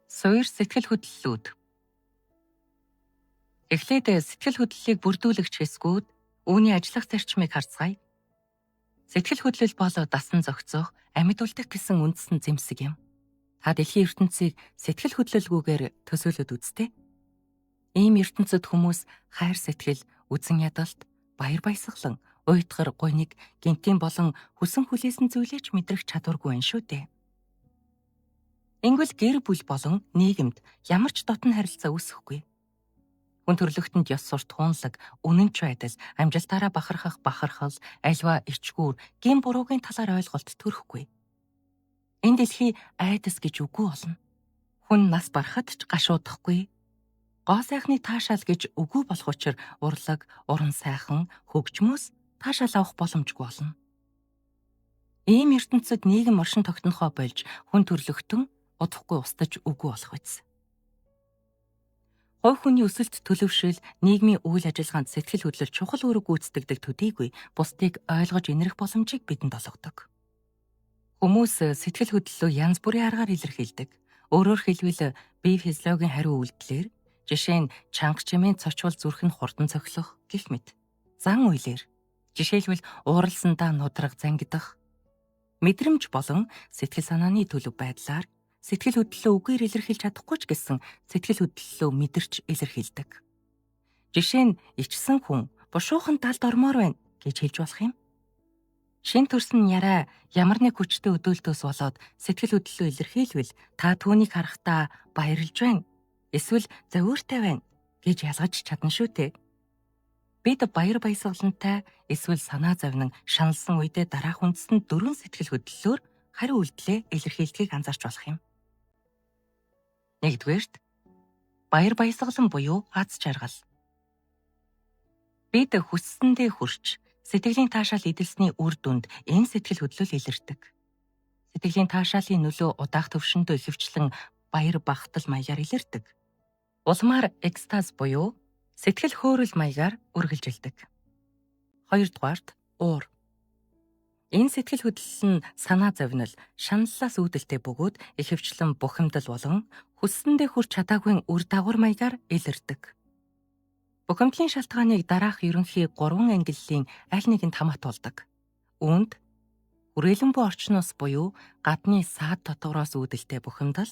Суур сэтгэл хөдлөлүүд. Эхлээд сэтгэл хөдлөлийг бүрдүүлэгч хэсгүүд, үүний ажиллах зарчмыг харцгаая. Сэтгэл хөдлөл бол дасан зохицох, амьд үлдэх гэсэн үндсэн зэмсэг юм. Та дэлхийн ертөнцийг сэтгэл хөдлөлгүйгээр төсөөлөд үзтээ. Ийм ертөнцид хүмүүс хайр сэтгэл, үзэн ядалт, баяр баясгалан, уйтгар, гуниг, гэнтийн болон хүсэн хүлээсэн зүйлээ ч мэдрэх чадваргүй байна шүү дээ. Ингэвэл гэр бүл болон нийгэмд ямар ч дотно харилцаа үүсэхгүй. Хүн төрөлхтөнд ёс суртахуунлаг, үнэнч байдал, амжилтаараа бахархах бахархал, альва ичгүүр, гэм буруугийн талаар ойлголт төрөхгүй. Энэ дэлхий айдас гэж үгүй болно. Хүн нас барахад ч гашуудахгүй. Гоо сайхны таашаал гэж үгүй болох учир урлаг, уран сайхан, хөгжмөөс таашаал авах боломжгүй болно. Ийм ертөнцид нийгэм оршин тогтнохоо болж хүн төрөлхтөн удахгүй устдаж үгүй болох биз. Хувь хүний өсөлт төлөвшөл, нийгмийн үйл ажиллагаанд сэтгэл хөдлөл чухал үүрэг гүйцэтгэдэг төдийгүй бусдыг ойлгож инэрх боломжийг бидэнд олгодог. Хүмүүс сэтгэл хөдлөлөө янз бүрийн аргаар илэрхийлдэг. Өөрөөр хэлбэл бие физиологийн хариу үйлдэлээр, жишээ нь чанга чимээ цочвол зүрх нь хурдан цохилох гэх мэт. Зан үйлээр, жишээлбэл ууралсандаа нудраг зангидах, мэдрэмж болон сэтгэл санааны төлөв байдлаар сэтгэл хөдлөлөө үгээр илэрхийлж чадахгүй ч гэсэн сэтгэл хөдлөлөө мэдэрч илэрхийлдэг. Жишээ нь ичсэн хүн бушуухан талд ормоор байна гэж хэлж болох юм. Шинэ төрсөн яриа ямар нэг хүчтэй өдөөлтөөс болоод сэтгэл хөдлөлөө илэрхийлвэл та түүнийг харахтаа баярлж байна эсвэл зовиуртай байна гэж ялгаж чадна шүү дээ. Бид баяр баясгалантай эсвэл санаа зовнон шаналсан үедээ дараах үндсэн дөрвөн сэтгэл хөдлөлөөр хариу үйлдэлээ илэрхийлдгийг анзаарч болох юм. Нэгдүгээрт баяр баясгалан буюу аз жаргал. Бид хүссэндээ хүрч сэтгэлийн таашаал эдэлсний үр дүнд энэ сэтгэл хөдлөл илэрдэг. Сэтгэлийн таашаалын нөлөө удаах төвшөндөө ихэвчлэн баяр багтал маягаар илэрдэг. Улмаар экстаз буюу сэтгэл хөөрөл маягаар үргэлжилдэг. Хоёрдугаарт уур. Энэ сэтгэл хөдлөл нь санаа зовнил, шаналлаас үүдэлтэй бөгөөд ихэвчлэн бухимдал болон хүссэндээ хүрч чадаагүй үр дагавар маягаар илэрдэг. Бухимдлын шалтгааныг дараах ерөнхий 3 ангиллын аль нэгэнд хамаатуулдаг. Үүнд хүрээлэн буй орчноос буюу гадны саад татвараас үүдэлтэй бухимдал,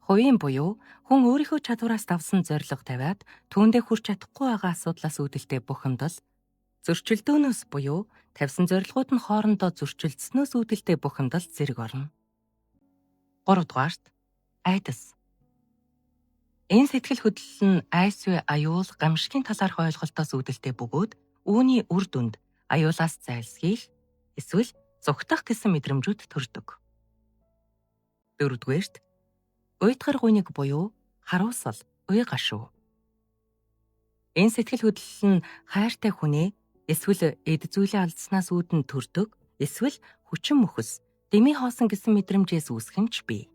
хувийн буюу хүн өөрийнхөө чадвараас давсан зорилго тавиад түүндээ хүрч чадахгүй байгаа асуудлаас үүдэлтэй бухимдал, зөрчилдөөнөөс буюу тавьсан зорилгууд нь хоорондоо зөрчилдснөөс үүдэлтэй бухимдал зэрэг орно. Гуравдугаарт айдас. Энэ сэтгэл хөдлөл нь айсвэ аюул, гамшигын талаарх ойлголтоос үүдэлтэй бөгөөд үүний үр дүнд аюулаас зайлсхийх эсвэл зугтах гэсэн мэдрэмжүүд төрдөг. Дөрөвдүгээрт уйтгар гуниг буюу харуусал, уй гашуу. Энэ сэтгэл хөдлөл нь хайртай хүнээ эсвэл эд зүйлээ алдснаас үүдэн төрдөг эсвэл хүчин мөхөс, дэмий хоосон гэсэн мэдрэмжээс үүсэх нь ч бий.